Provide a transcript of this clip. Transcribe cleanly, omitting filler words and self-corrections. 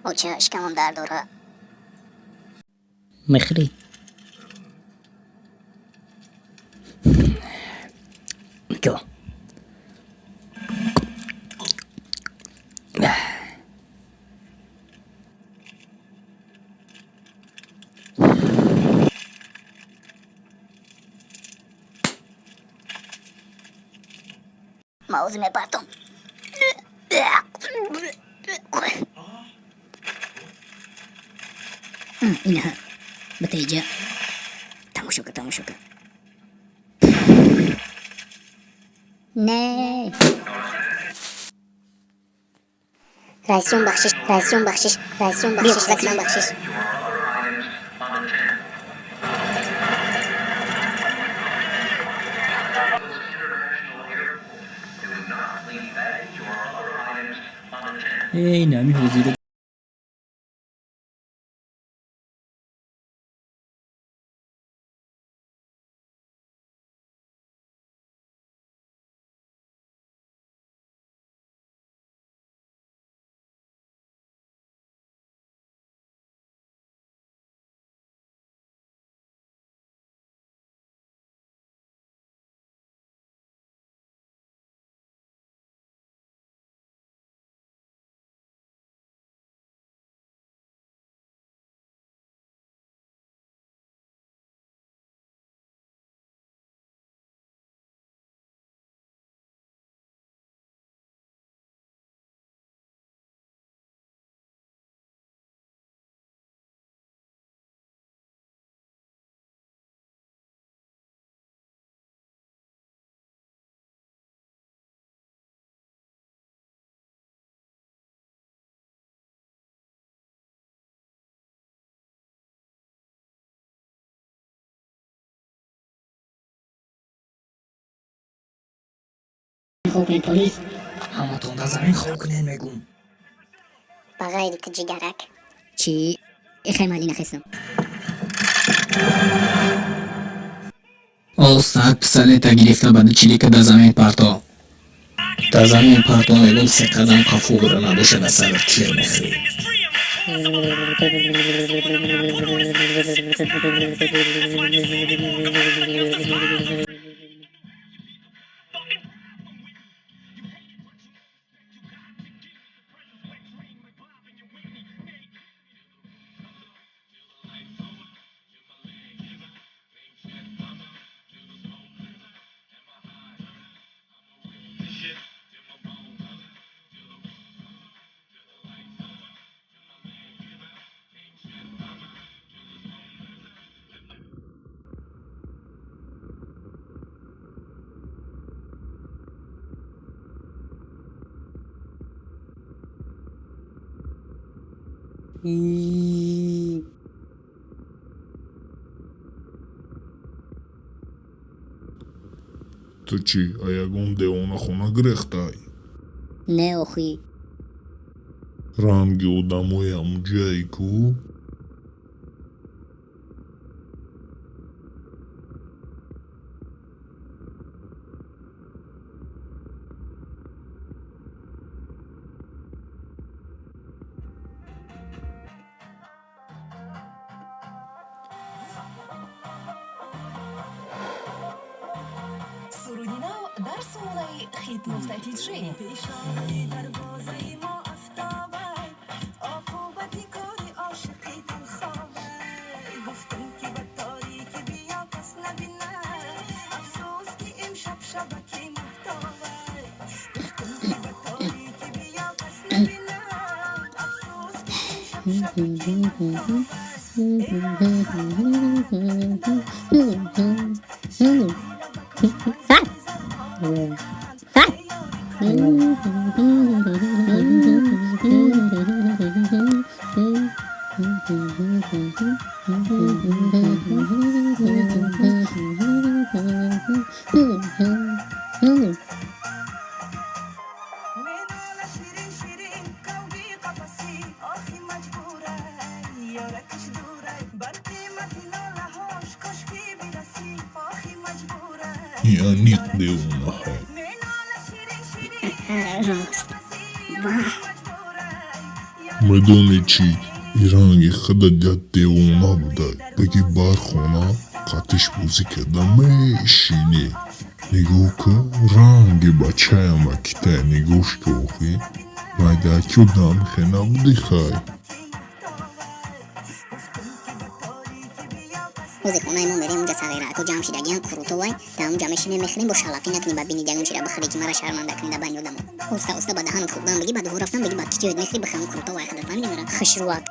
Оча, шикамам дард дора. Мехӯрӣ? Нигоҳ. Ман ҳозир мепартом. Инаҳа, бита иҷа тамошо кар, тамошо кар. Не, раисҷон, бахшиш, раисҷон, бахшиш, раисҷон, бахшиш, закман, бахшиш. Эй, нами ҳозиро Хоб кунед, полис. Ҳаматон дар замин хоб кунед, мегум. Ба ғайри ту, ҷигарак. Чӣ? Эхай, майли, нахестам. О, саг, пистолета гирифта ба чилика дар замин парто. Дар замин парто, мегум, се қадам қафу бура набошад, аз сарат тир мехӯрӣ. Ту чӣ, а ягон девонахона гирехтай? Не, охӣ. Ранги одамои ҳамуҷае ку? Суруди нав дар сомонаи хит нуқта тиҷ. Пешони дарвозаи мо афтобай, оқубати кори ошиқи талхобай. Гуфтам, ки ба торикӣ биё, кас набинад, афсӯс, ки имшаб шабаки маҳтобай. Гуфтам, ки ба торикӣ биё, кас набинад, афсӯс, ки имшаб шабаки маҳтобай. Менала ширин ширин кавги қафасӣ, охи маҷбурай, ёракаш дурай, бар қимати лолаҳош кошкӣ бирасӣ, охи маҷбурай. И аниқ девонаҳай. Менала ширин ширин Рост. Ваҳ. Медонӣ чӣ? И ранги худат як девона будай. Бигӣ бар хона қатиш бозӣ карда мешинӣ. Нигоҳ кун, ранги бачаям акитай, нигоҳш ки охӣ. Майдакиё дамхе набудӣ хай. Ҳозир хонаи мо мерем, унҷа сағирако ҷамъ шидагиян, қурутовай, дар унҷа мешинем, мехӯрем, бо шалақӣ накунӣ, ба бини ягон чира бихӯрӣ, ки мара шарманда кунӣ дар байни одамо. Оста оста ба даҳанат хӯрдан бигӣ, ба дуҳо рафтан бигӣ, ба киҷоят мехӯрӣ, бихӯр ҳамун қурутовай худат, фаҳмидӣ мара? Хушрӯак.